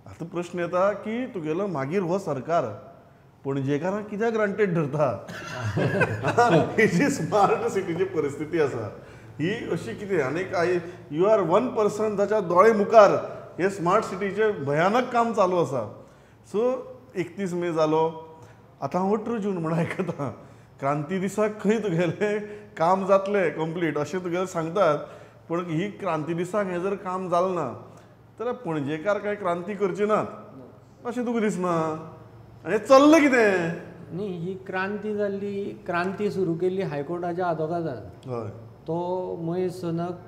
आतां प्रश्न येता की तुगेलो मागीर हो सरकार पणजेकारांक कित्याक ग्रांटेड धरता? ही जी स्मार्ट सिटीची परिस्थिती आसा ही अशी कितें आनी I you are one person जाच्या दोळे मुखार हे स्मार्ट सिटीचें भयानक काम चालू आसा. सो 31 मे जालो, आतां हांव 18 जून म्हूण आयकता, क्रांती दिसाक खंय तुगेलें काम जातलें कंप्लीट अशें तुगेलें सांगतात, पूण ही क्रांती दिसाक हें जर काम जालें ना जाल्यार पणजेकार कांय क्रांती करची नात अशें तुका दिसना? आनी चल्लां कितें? न्ही, ही क्रांती जाल्ली, क्रांती सुरू केल्ली हायकोर्टाच्या आदोगादान. हय, तो महेश सनक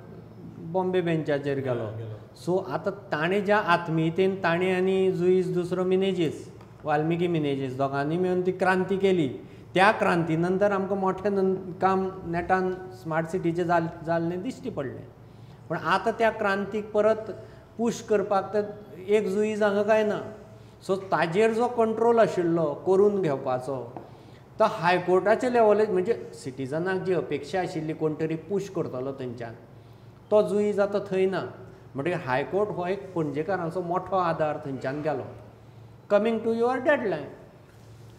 बॉम्बे बेंचाचेर गेलो. सो आतां ताणें ज्या आत्मीयतेन ताणें आनी जुईज दुसरो मिनेजीस, वाल्मिकी मिनेजीस, दोगांनी मेळून ती क्रांती केली. त्या क्रांती नंतर आमकां मोठें काम नेटान स्मार्ट सिटीचें जाल्लें दिश्टी पडलें. पण आतां त्या क्रांतीक परत पूश करपाक तर एक जुईज हांगा काय ना. सो ताजेर जो कंट्रोल आशिल्लो करून घेवपाचो तो हायकोर्टाच्या लेवलार, म्हणजे सिटिजनाक जी अपेक्षा आशिल्ली कोण तरी पूश करतलो थंयच्यान, तो जुईज आतां थंय ना. म्हणटकीर हायकोर्ट हो एक पणजेकारांचो मोठो आदार थंयच्यान गेलो. कमींग टू your deadline,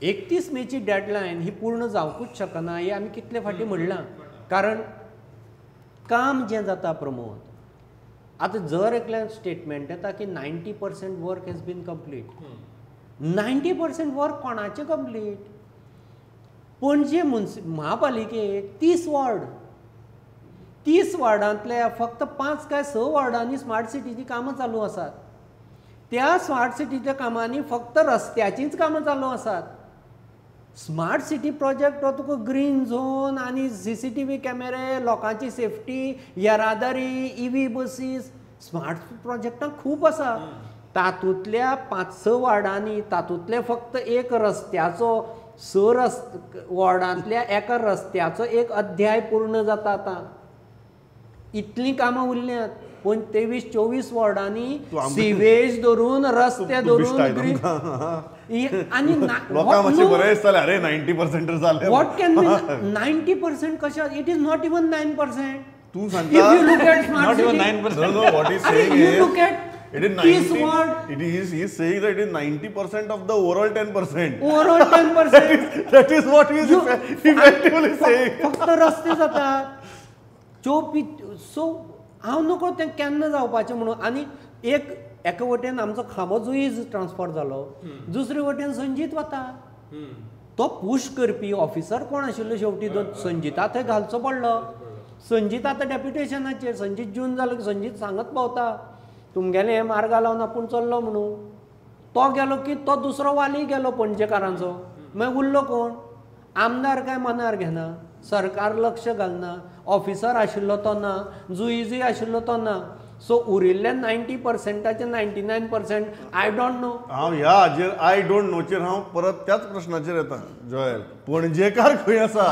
31 मेची deadline ही पूर्ण जावंकूच शकना हें आमी कितले फावटी म्हणलां. कारण काम जें जाता प्रमोद, आतां जर एकल्यान स्टेटमेंट येता की 90% वर्क हॅज बीन कंप्लीट, 90% वर्क कोणाचें कंप्लीट? पणजे म्हापालिकेक 30 वॉर्ड, 30 वॉर्डांतले फक्त 5 काय 6 वॉर्डांनी स्मार्ट सिटीचीं कामां चालू आसात. त्या स्मार्ट सिटीच्या कामांनी फक्त रस्त्याचींच कामां चालू आसात. स्मार्ट सिटी प्रोजेक्ट हो तुका ग्रीन झोन आनी CCTV कॅमेरे, लोकांची सेफ्टी, येरादारी, EV बसीस, स्मार्ट प्रोजेक्टां खूब आसा. तातूंतल्या 5-6 वॉर्डांनी तातूंतले फक्त एक रस्त्याचो 6 वॉर्डांतल्या एका रस्त्याचो एक अध्याय पूर्ण जाता. आतां इतलीं कामां उरल्यांत, पूण 23-24 वॉर्डांनी सिवेज धरून रस्ते धरून आनी लोकांक बरें दिसतालें, अरे 90% जालें. What can be 90% कशें? It is not even 9%. तूं सांगता if you look at smart city, 9%. No no, what is saying you is look at it is 90 ward. It is, he is saying that it is 90% of the overall 10%. Overall 10%. That is what he is effectively saying. फक्त रस्ते जातात चोपी. So हांव नको तें केन्ना जावपाचें म्हणून. आनी एक एका वटेन आमचो खांबो जुईज ट्रान्सफर जालो, दुसरे वटेन संजीत वता. तो पूश करपी ऑफिसर कोण आशिल्लो शेवटी संजीता थंय घालचो पडलो. संजीत आतां डेप्युटेशनाचेर, संजीत जून जालो की संजीत सांगत पावता तुमगेलें हें मार्गा लावन आपूण चल्लो म्हणून. तो गेलो की तो दुसरो वाली गेलो पणजेकारांचो. मागीर उरलो कोण? आमदार काय मनार घेना, सरकार लक्ष घालना, ऑफिसर आशिल्लो तो ना, जुईजूय आशिल्लो तो ना. सो उरिल्ले 90%चे 99% I don't know. हांव ह्या हाजेर I don't नोचेर हांव परत त्याच प्रश्नाचेर येता जोएल, पणजेकार खंय आसा?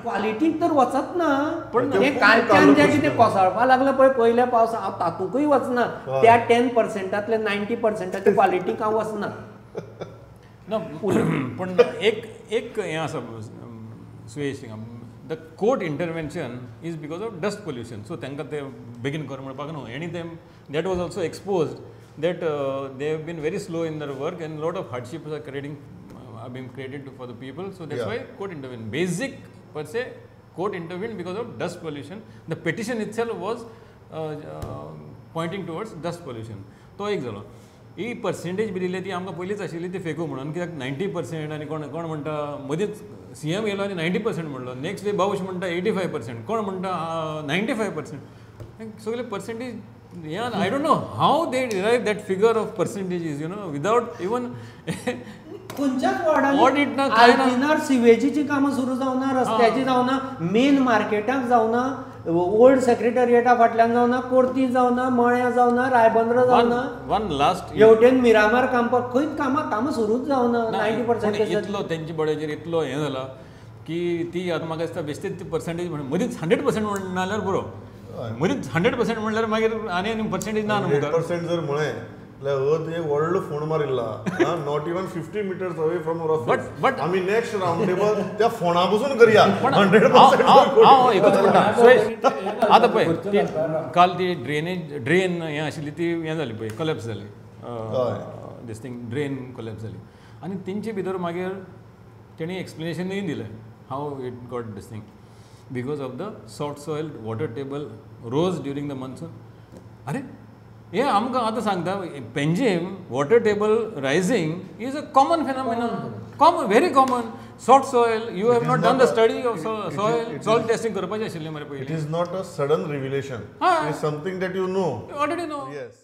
क्वालिटीक तर वचत ना. पण हें कालच्यान जें कितें कोसळपा लागलें पळय पयल्या पावसा, हांव तातूंकय वचना. त्या 10%तले 90%च्या क्वालिटीक हांव वचना. ना, पूण एक एक हें आसा Suyesh, the court intervention is because of dust pollution. So तांकां ते बेगीन कर म्हणपाक न्हू. आनी ते that was also exposed that they have been very slow in their work and lot of hardships are creating are been created for the people. So that's why court intervene. Basic per se court intervene because of dust pollution. The petition itself was pointing towards dust pollution. तो एक जालो. ही percentage बी दिली ती आमकां पयलींच आशिल्ली ती फेकू म्हणून, कित्याक 90% आनी कोण कोण म्हणटा मदींच सीएम येयलो आनी 90% म्हणलो, नेक्स्ट डे बाबूश म्हणटा 85%, कोण म्हणटा 95%. सगळे पर्सेंटेज हें I don't know how they derive that figure of percentages, you know, without even खंयच्याच वॉर्डांनी सिवेजीची कामां सुरू जावना, रस्त्याची जावना, मेन मार्केटाक जावना, ओल्ड सेक्रेटरिएटा फाटल्यान जावना, कोर्ती जावना, मळ्या जावना, रायबंद्र जावना, वन लास्ट हेवटेन मिरामार कामपाक खंयच कामां कामां सुरूच जावना. 90% इतलो तेंचे बड्याचेर इतलो हें जाला की ती आतां म्हाका दिसता बेश्टीच ती पर्सेंटेज म्हणून मदींच 100% म्हणना जाल्यार पुरो, मदींच 100% म्हणल्यार मागीर आनी आनी पर्सेंटेज ना. 100% जर म्हळें जाल्यार एक व्हडलो फोण मारिल्ला, not even 50 metres away from our office. But आमी नेक्स्ट रावंड टेबल त्या फोणा पसून करया. 100% हांव एकूच म्हणटा आतां पळय काल ती ड्रेनेज ड्रेन हें आशिल्ली ती हें जाली पळय, कोलॅप्स जाली This thing drain collapse जाली आनी तेंचे भितर मागीर तेणी एक्सप्लेनेशनूय दिलें how it got this thing because of the soft soil water table rose during the monsoon. अरे हे आमकां आतां सांगता Panjim water table rising is a common phenomenon, common, very common. Soft soil, you have not done the study of soil, soil testing करपाचें आशिल्लें मरे It पयलीं. is not a sudden revelation. Ah. It is something that you know. Already know. Yes.